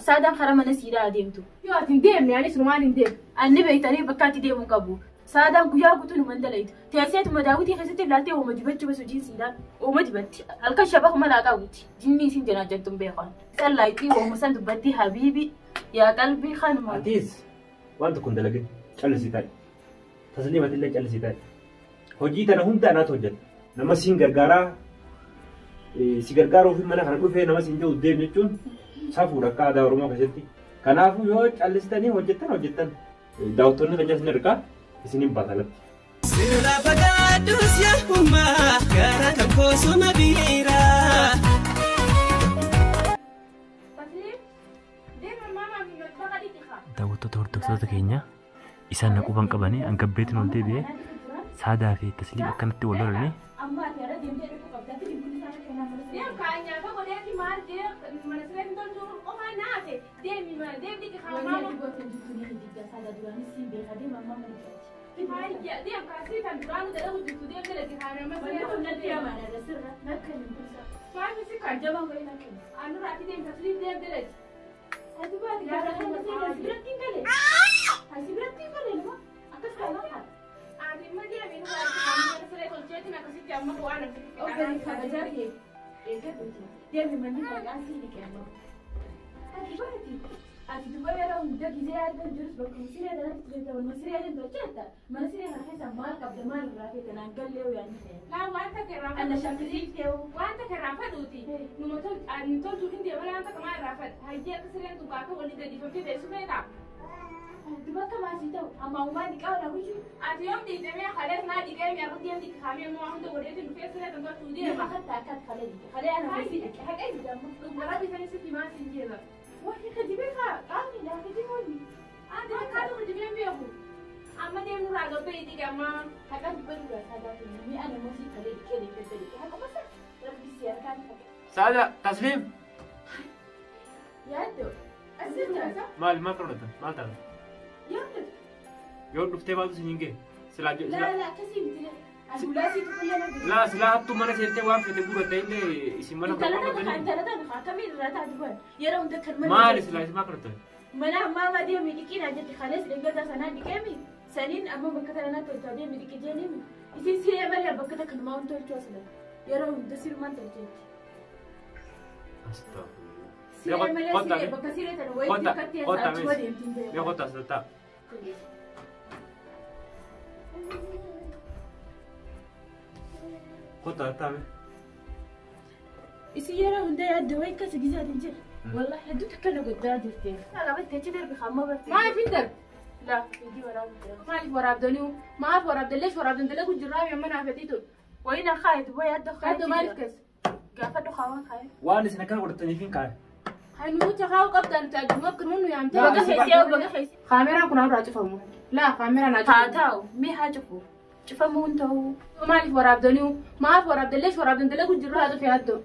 Saadaan karaa mana siidaa adeemtu. Yoo ati hin deemne anis numaan hin deemu. Anni beektanii bakka ati deemuu qabu. Saadaan guyyaa guutuu numan dalaytu. Teesseetuma daawwitii keessatti ilaaltee uuma dibachuu bas hojiin siidaan uuma dibatti. Halkan shabaku malaa qabutti. Jinni isin jenaa jettu hin beekan. San laayitii uuma san dubbatti habiibi yaa qalbii kanuma. Atiis waan tokko hin dalagin callisii taa'i. Tasliimatillee callisii taa'i. Hojii tana hunda anaatu hojjeta. Nama siin gargaaraa si gargaaruuf mana kana dhufee nama siin jiru deemu jechuun safuudha akka aadaa Oromoo keessatti. Kanaafuu yoo callistanii hojjettan hojjettan daawwattoonni keenya isin ergaa isiniin baasa alatti. Sirraa fagaadhus yaa hummaa gara kan koosuma biiraa. Daawwattoota hordoftoota keenya isaan na quban qabanii hangabbeetiin ol deebi'ee Saadaa fi Tasliim akkanatti wal lolanii Amma ati ara deemtee dhufuu qabda. Ati kun isaan akka nama Deem kaa nyaata godheeti maal jee mana siree hin tolchuu qofaa naate deemi mana deem dhiqi kaa Wanni maama. ati goote hin jirtu ni hijjaa Saadaa duraanis siin beekaa deema amma mana jiraati. Hayya deem kaa sii kan duraanu dalagu jirtu deem dalagi kaa nama Wanni siree kun natti tolchuu. amaana sirra nakka hin bulsa. Maal si kan Jabaan wayii nakka hin. anurraati deem Tasliim deem dalagi. Ati baati gaafa kana seenaa si biratti hin galee. Asi biratti hin galee nama akkas kana haala. Ati imma deemi nurraati kaa mana siree tolcheetiin akkasitti amma waan Obbali kabajaa kee eeggadhuuti. Deemi manni maqaan sii dhiqe amma. Ati baati. Ati duba yeroo hunda gizee yaaddan jirus bakka siree kanatti turte waluma siree adeemtu hojjetta. Mana siree kana keessa maal qabda maal irraa feete naan gallee yaadni ta'e. Laa wanta kerraa Anna shakkisiifteewu. Wanta kerraa fedhuuti. Numa tol ani tolchuuf hin deema wanta kamaa irraa fedha. Hayyee akka sireen tun kaaka walii gadhiifamtee teessu feetaa. Duba akka maasii ta'u amma uumaa dhiqaa oolaa hojii. Ati yoom dhiitamee kalees naa dhiqee mi'a deem dhiqi kaamee immoo hunda godheetiin dhufee siree kan tolchuu Deema deema. hatta akkaati kalee dhiqe. Kalee ana keessi dhiqe. Haqee dhiqe amma. Dhuguma bitanii sitti maa siin jeela. Wanni kijibee kaa qaamni laa kijiboonni. Ati fakkaatu kijibeen beeku. Amma deemnu irraa gabbee dhiqe amma. Haqa dubba dhugaa saadaa ta'e mi'a namoota kalee dhiqee dhiqee dhiqe. Haqa basa rabbi si harkaan haqe. Saada Tasliim Yaaddoo. Asirra. maal maal qabdata maal taata Yaaddoo. yoo dhuftee baatu isin hin ga'e silaa Laa laa akkasii miti. Ati ulaa siitu qullaa nama. Laa silaa hattuu mana seentee waan fete guuratte illee isin mana Intala kana tana kaa qabdanii intala tana kaa akkamiin irraa taatu ban yeroo hunda kan mana maali silaa isin maal qabdatan mana ammaa deemi dhiqii naa jetti kalees dheengaddaa sanaa dhiqeemi saniin amma bakka tana naa tolchaa deemi dhiqi jeeniimi isin siree malee bakka takka numaa hun tolchuu asila yeroo hunda sirumaan tolcheetti. Siree malee siree bakka siree tana wayii dikkatti achuma deemtiin Mee beekaa. kottaa as ta'a. Kottaa ta'a mee. Isin yeroo hunda yaadde wayii akkas gizaatiin jira. Wallahi hedduu takka na goddaa jirti. Qabattee achi darbi hamma barte. Maaliif hin darbu? Laa hojii waraabuu jira. Maaliif waraabdanii? Maaf waraabdan leesh waraabdan dalagu jirraa mi'a mana fetii tun. Wayii na kaayetu wayii adda Kaaddo maaliif keessa? Gaafa dhukaawwan kaaye. Waan isin akkana godhataniif hin kaa'e. Hanuucha kaa'u qabdan nuti adduma akka nuun nu yaamtee. Baga keessi yaa baga keessi. Kaameraan kun irraa cufamu. Laa kaameraan haa Haa cufamu. ta'u mee haa cufu. Cufamuu hin ta'u. Maaliif waraabdanii? Maaf waraabdan leesh waraabdan dalagu jirraa haa cufee addoo.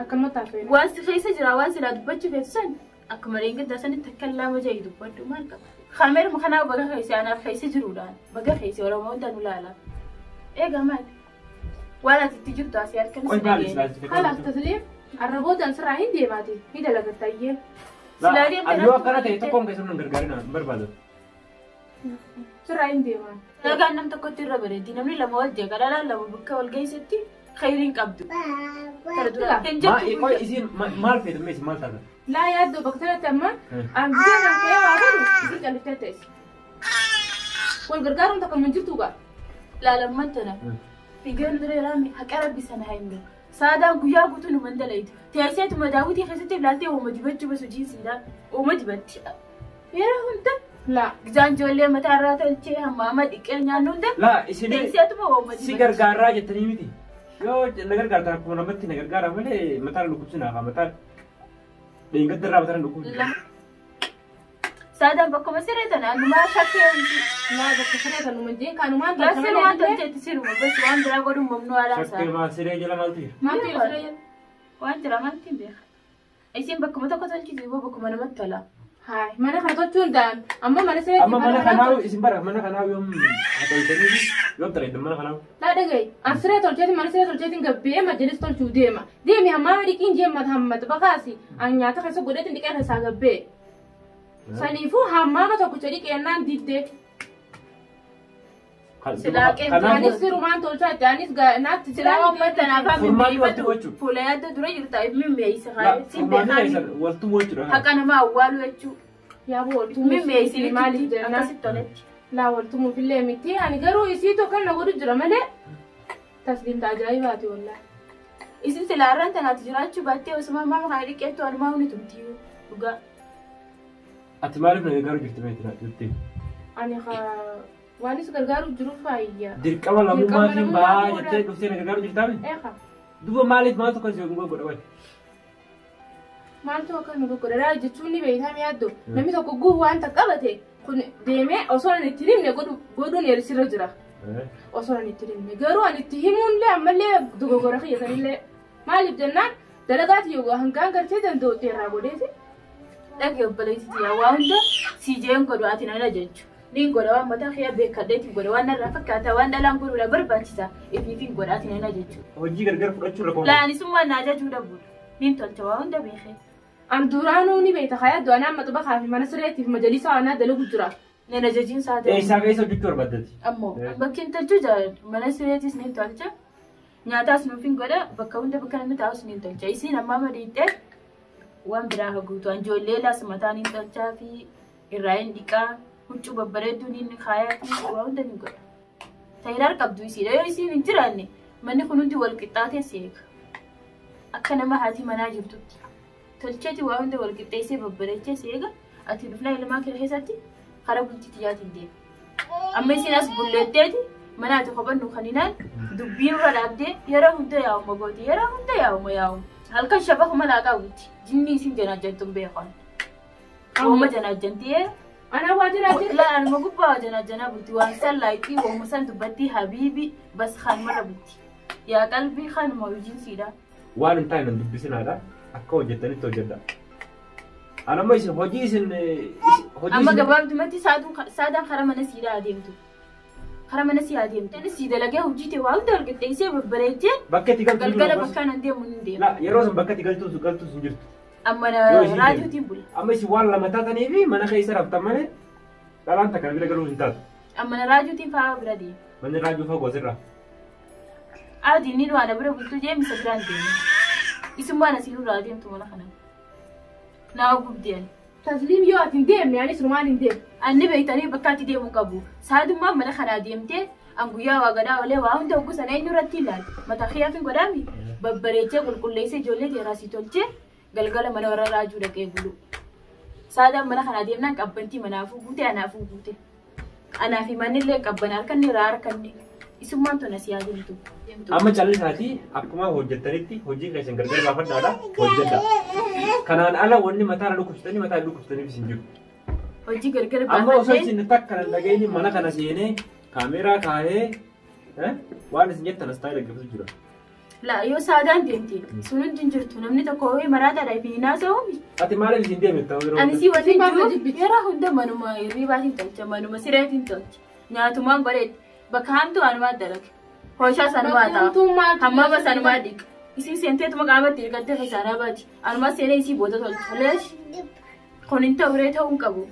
Akkanumatti haasofne. Waan si keessa jira waan silaa dubbachuu feetu san akkuma reengaddaa sanitti akka lama ja'i dubbadhu maal qaba. Kaameruma kanaa baga keessa anaaf keessa jiruudhaan baga keessa Oromoo hunda nu laala. Eegaa maali? Waan ati itti jirtu asii harka Qoy maali silaa isin Kalaaf Tasliim arrabootaan sirraa hin deemaati. Ni dalagattayyee. Silaa deemte Yoo akkana ta'e tokkoon keessan nu gargaarina hin barbaadu. Sirraa hin deemaan. Nagaan nam tokkotti irra bareeddi namni lama wal jeeqa dhalaan lama bakka wal geessetti khayriin qabdu. Tara dura hin Maa jettu. qoy isin maal feetu mee isin maal taata? Laa yaaddoo bakka sanatti amma angizee naan ka'ee waa godhu isin calliftee teessi. Wal gargaaruun takka hin jirtu gaa. Laalamman tana. Fiigeen dura yaraame haqa rabbi sana haa Saadaan guyyaa guutuu nu mandalayti. Teesseetuma daawwitii keessatti ilaaltee uuma dibachuu bas hojiin siidaa uuma dibatti. Yeroo hunda Laa. gizaan ijoollee mataa irraa tolchee hamma amma dhiqee nyaannu hunda Laa isin teesseetuma uuma si dibatti. gargaaraa jettanii miti. Yoo na gargaartan akkuma namatti na gargaara malee mataan dhukkubsinaaf mataan dheengadda irraa mataan dhukkubsina. Saadaan bakkuma siree tana annumaa shakkee hundi. Laa bakka siree kan numan jeen kaanumaan Laa siree waan tolcheetti siruma bas waan biraa godhuun mamnuu alaa Shakkee isaa. maal siree jala maaltu jira? Maaltu jira siree jala? Waan jira maaltu hin beeka. Isin bakkuma tokko tolchiti immoo bakkuma namatti tola. Haay mana kana tolchuun ta'an amma mana siree. Amma mana kanaa isin bara mana kanaa yoom haxoytanii yoom tareeddan mana kanaa? Laa dhagaye an siree tolcheetiin mana siree tolcheetiin gabbee majalis tolchuu deema. Deemi hammaama dhiqiin jeemmata hammata bakaasi an nyaata keessa godheetiin dhiqee keessaa gabbee. Saniifuu hammaama tokkicha dhiqeennaan diddee. Anis sirumaan tolchaa itti anis naatti Silaa uummata naafaa Furmaanni walti gochuu. Fuula yaadda dura jirta mimmeeysa siin beekaa Waltumuu jechuudha. haqa namaa awwaalu jechuu. Yaa waltumuu Mimmeeysi maaliif jennaan akkasitti toletti. Laa waltumuuf illee miti ani garuu isii tokko na godhu jira malee tasliimta ajaa'ibaati wallaahi. Isin silaa irraan tanaati jiraachuu baattee osuma maama kana dhiqeettu anumaa huni tumtiyyuu dhugaa. Ati maaliif na gargaaru jirti beektaa jirti? Ani waan isa gargaaruuf jiru faayya. Dirqama lamummaatiin ba'aa jettee dhuftee na gargaaru jirtaa mi? Eeqa. Duuba maaliif maaltu kan si godha wayi? Maaltu akka nu godha jechuun ni beektaa mi yaaddu? Namni tokko guutuu waan qabate kun deemee osoo ani itti himne godhuun sirra jira. Osoo ani itti himne garuu ani itti himuunillee ammallee dogoggora kiyyatanillee maaliif jennaan dalagaati yoo hangaan gartee danda'u irraa godheeti. Dhagee obboleettii yaa waa hunda si jeen godhu ati nana jechu. Niin godha waan mataa kiyya beekadheetiin godha waan narraa fakkaata waan dhalaan godhuudha barbaachisa ifiifiin godha ati nana jechu. Hojii gargar fudhachuu rakkoo. Laanisummaa na ajajuu dhabuudha. Niin tolcha waa hunda beekee. An duraanuu ni beekta hayaaddu anaa maxbaxaa fi mana sireetiif majalisa anaa dalagu jira. Nana jajiin isaa ta'e. Eessaa keessa hojjechuu barbaaddeeti? Ammoo bakki hin tolchuu jaalladhu mana sireetis niin tolcha. Nyaataas nuuf hin godha bakka hunda bakka namni taa'us niin tolcha. Isiin ammaa madiittee waan biraa haguutu ijoollee laas mataan hin tolchaa fi irraa hin dhiqaa huccuu babbareedduu niin kaayaa fi waa hunda ni godha. Taayiraar qabdu isiidha yoo isiin hin jiraanne manni kun hundi wal qixxaatee si eega. Akka nama haati manaa jirtutti. Tolcheeti waa hunda wal qixxeessee babbareechee si eega ati dhufnaa ilmaan kee keessatti karaa bultii tiyyaatiin deema. Amma isiin as bulleetteeti mana ati kophannu kan hinaan dubbiin irra dhaabdee yeroo hunda yaa'uma gooti yeroo hunda yaa'uma yaa'uma. Halkan shabaku malaa qabutti jinni isin janaajjantuun beekan. Wooma janaajjantee Anaa waa janaajjanti. Laa anuma gubbaa waa janaajjanaa bulti waan san laayitii wooma san dubbattii habiibi bas kanmarra bulti. Yaa qalbii kanuma hojiinsiidha. Waan hin taane nan dubbisinaadha. Akka hojjettanitti hojjedha. Anamma isin hojii isin Amma gabaabdumatti saadaan karaa mana siidhaa adeemtu. Karaa mana sii adeemtu. Inni sii dalagee hojii ta'e waa hunda wal qixxeessee babbareechee Bakka itti galtu galgala bakka nan deemu hin deemu. La yeroo san bakka itti galtu galtu hin jirtu. Amma raadiyootiin bula. Amma isin waan lama taatanii fi mana keessa raftan malee dhalaan takka bira galuu hin taatu. Amma raadiyootiin fa'aa bira deema. Manni raadiyoo fagoo asirraa. Adiin inni waan bira bultuu jee misa biraan deema. Isummaan asii nurraa adeemtu mana kana. Naa gubdeen. Tasliim yoo ati hin deemne anis rumaan hin deemu. Anni beektanii bakka ati deemuu qabu. Saadummaan mana kanaa deemtee an guyyaa waa gadaa olee waa hunda hogguu sana inni irratti ilaali. Mataa kiyyaaf hin godhaami. Babbareechee qulqulleessee ijoollee teeraasii tolchee galgala mana warra raajuu dhaqee bulu. Saadaan mana kanaa deemnaan qabbantii manaafuu guute anaafuu guute. Anaa fi mannillee qabban harkanni irraa harkanni. Isummaan tun asii adeemtu. Amma callisaatii akkuma hojjettanitti hojii keessan gargar baafadhaadha hojjedha. Kanaan ala wanni mataa dhukkubsatanii mataa dhukkubsataniif isin jiru. Hojii gargar Amma osoo baafadhee isin takka nan dhageenye mana kana seenee kaameeraa kaahee waan isin jettan as taa'ee dhaggeeffatu jira. La yoo saadaan deemte sun hundi hin jirtu namni tokko ho'ee maraataadha fi naasa'u. Ati maaliif isin deemte ta'uu yeroo Ani si waliin Simbaa jiru jibbiti. yeroo hunda manuma hirribaatiin tolcha manuma sireetiin tolcha nyaatumaan bareeddi bakka hamtuu anumaa dalaga hooshaa sanumaa ta'a hammaama sanumaa dhiqa isin seenteetuma qaamatti hirkattee keessaa baati anumaa seenee isii booda tolcha leesh kun hin ta'u ree ta'uu hin qabu.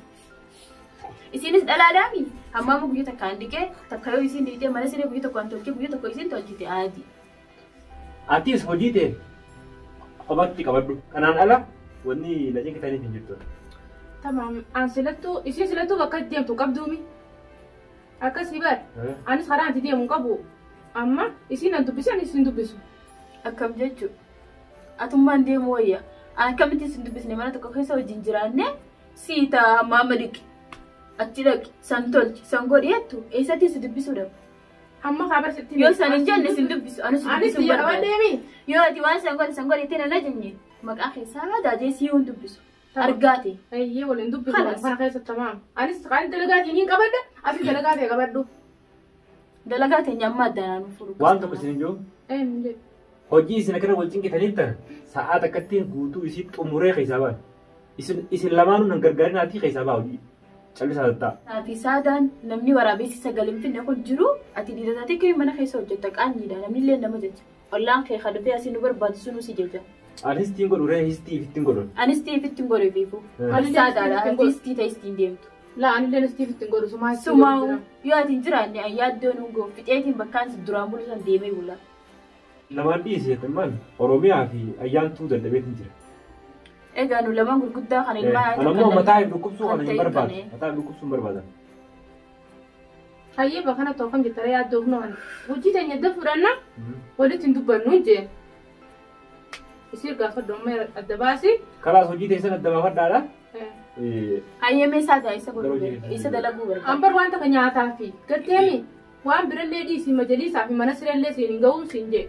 Isinis dhalaadhaami hammaama guyyaa takkaan dhiqee takka yoo isin dhiqee mana siree guyyaa tokkoon tolchee guyyaa tokko isin tolchite aadi. Atis hojii ta'e kophaatti qabadhu. Kanaan ala wanni na cinqitaniif hin jirtu. Tamaam an silattuu isin silattuu bakka itti deemtu qabduumi. Akkasii bar anis karaa ati deemu qabu amma isin nan dubbisu anis isin dubbisu. Akkam jechuudha. Atummaan deemu wayya. Akkamitti isin dubbisne mana tokko keessa wajjin jiraanne sii ta'a hammaama dhiqi. Achi dhaqi san tolchi san godhi jettu eessatti isin dubbisuu dhabu. Hamma kaa barsiitti. Yoo san hin jenne isin dubbisu anis Anis dubbisuu yeroo barbaada. deemi. Yoo ati waan san godhi san godhi ittiin ana jenne maqaa keessaa daajee sii hin dubbisu. Argaate. Eeyyee waliin dubbisu Khalas. kana keessa tamaam. Anis kan dalagaatiin hin qabadda asis dalagaa ta'e qabadhu. Dalagaa teenya amma addaanaa nu furu. Waan tokko isin hin jiru Ee hin jedhu. hojii isin akkana wal cinqitaniif tana sa'aa takkatti guutuu isii xumuree keessaa baane. Isin lamaanuu nan gargaarinaatii keessaa ba'a hojii. Callisaa ta'a. Fi Saadaan namni waraabessi sagalee hin finne kun jiru ati dhiira taatee kee mana keessa hojjetta qaanyiidha namni illee nama jecha. Ollaan kee kan dhufee asii nu barbaachisu nu si jecha. Ani histiin godhu ree histii ifittiin godhu. Anis ittiin godhu fiifu. Ani Saadaadha ittiin ati godhu. istii ta'e istiin deemtu. Laa anillee istiif ittiin godhu sumaa ittiin Sumaa godhu jira. yoo ati hin jiraanne ayyaaddoo nuun goo fixeetiin bakkaan si duraan bulu san deemee bula. Lamaan dhiisi maal Oromiyaa fi ayyaantuu dadhabeetiin jira. Egaa nu lamaan gurguddaa kan ilmaa Ani ammoo mataa hin dhukkubsuu kan kana hin ta'e barbaadu. tane. Mataa hin dhukkubsuu hin barbaadan. Hayyee bakka kana tokko jettara yaaddoof nu hojii teenya adda fudhanna walitti hin dubbannu jeen. Isii gaafa dommee adda baasi. Kalaas hojii teessan adda baafadhaadha. Hayyamee Saadaa isa Garuu godhu hojii isa dalaguu barbaada. Ambar waan takka nyaataa fi garteemi waan birallee dhiisii majaliisaa fi mana sireellee siin hin ga'uun siin jee.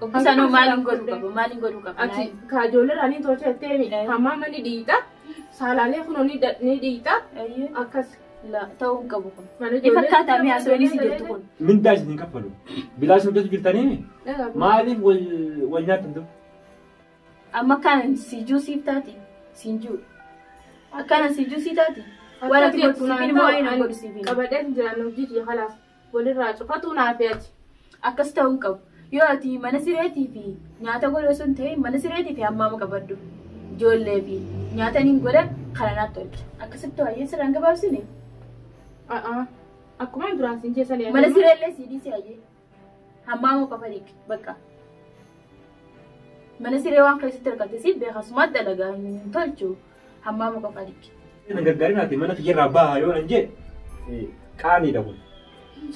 Obbisanoo maaliin godhuu qaba maaliin godhuu qaba? Ati kaajoollee irraa ni tolcha jetteemi hammaa manni dhiita saalaalee kunoo ni dhiita Ayyee. akkas. La ta'uu hin qabu kun. Mana Ni fakkaataa mi'a haasawanii si jirtu kun. Mindaa isin hin kaffalu. Bilaash hojjetu jirtanii maaliif wal nyaattan dur? Amma akkaan siijuu siif taati. Siinjuu. Akkaan siijuu sii taati. Waan ati godhu siif hin waan hin godhu siif hin. Qabadhee jiraan hojii kiyya kalaas walirraa cufatu naa fe'ati. Akkas ta'uu hin qabu. Yoo ati mana sireetii fi nyaata godhu osoo hin ta'in mana sireetii fi hammaama qabaddu. Ijoollee fi nyaata niin godhan kana naaf tolcha. Akkasitti waa'ee sirraan gabaabsine. Akkuma duraan siin jeessan Mana sireellee sii dhiisee hayyee. Hammaama qofa dhiqi bakka. Mana siree waan keessatti argatte siif beekasumaa dalagaa hin tolchu. Hammaama qofa dhiqi. Nan gargaarinaati mana kiyyarraa baha yoo nan jee qaaniidha kun.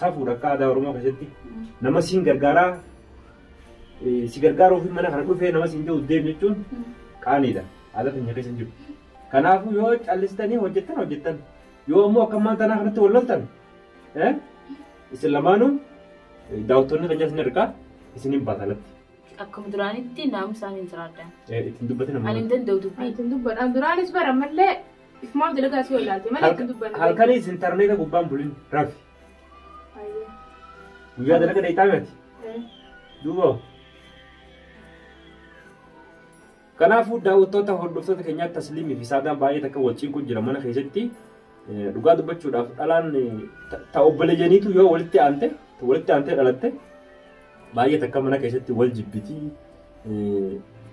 Safuudha akka aadaa Oromoo keessatti. Nama siin gargaaraa si gargaaruuf mana kana dhufee nama siin jedhu deemu jechuun qaaniidha. Aadaa keenya keessa hin jiru. Kanaafuu yoo callistanii hojjettan hojjettan yoo ammoo akka ammaan tanaa kanatti wal loltan isin lamaanuu daawwattoonni keenya isin ergaa isin hin baatalatti. Akkuma duraanitti naamusaan hin jiraadhaan. Ittiin dubbatin Ani ammoo. hin danda'u dubbii. Ittiin dubbadhaan duraanis bara ammallee ifumaaf dalagaa si wallaalte malee ittiin dubbanne. Halkanis intarneeta gubbaan bulin rafi. Guyyaa dalaga dheetaa miti. Duuba. Kanaafuu daawwattoota hordoftoota keenyaa Tasliimii fi Saadaan baay'ee takka wal cinqu jira mana keessatti. Dhugaa dubbachuudhaaf dhalaan ta obboleeyyaniitu yoo walitti aante dhalatte baay'ee takka mana keessatti wal jibbiti.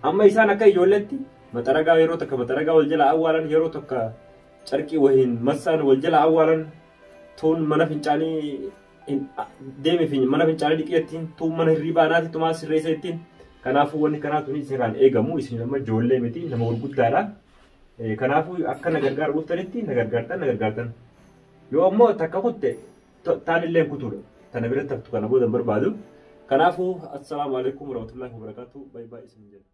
Amma isaan akka ijoolleetti maxaragaa yeroo takka maxaragaa wal jala awwaalan yeroo takka carqii wahiin massaan wal jala awwaalan tuun mana fincaanii deeme fi mana fincaanii dhiqee tuun mana hirribaa naati tumaa sirreessa ittiin. Kanaafuu wanni kanaa tuni isinirraan eegamu isin nama ijoollee miti nama gurguddaadha. Kanaafuu akka na gargaaru dhuftanitti na gargaartan. Yoo ammoo takka kutte taanillee kutuudha. Tana biratti haftu kana booda hin barbaadu. Kanaafuu assalaamu alaikum warahmatullahi wabarakatuh. Baay'ee baay'ee isin jedha.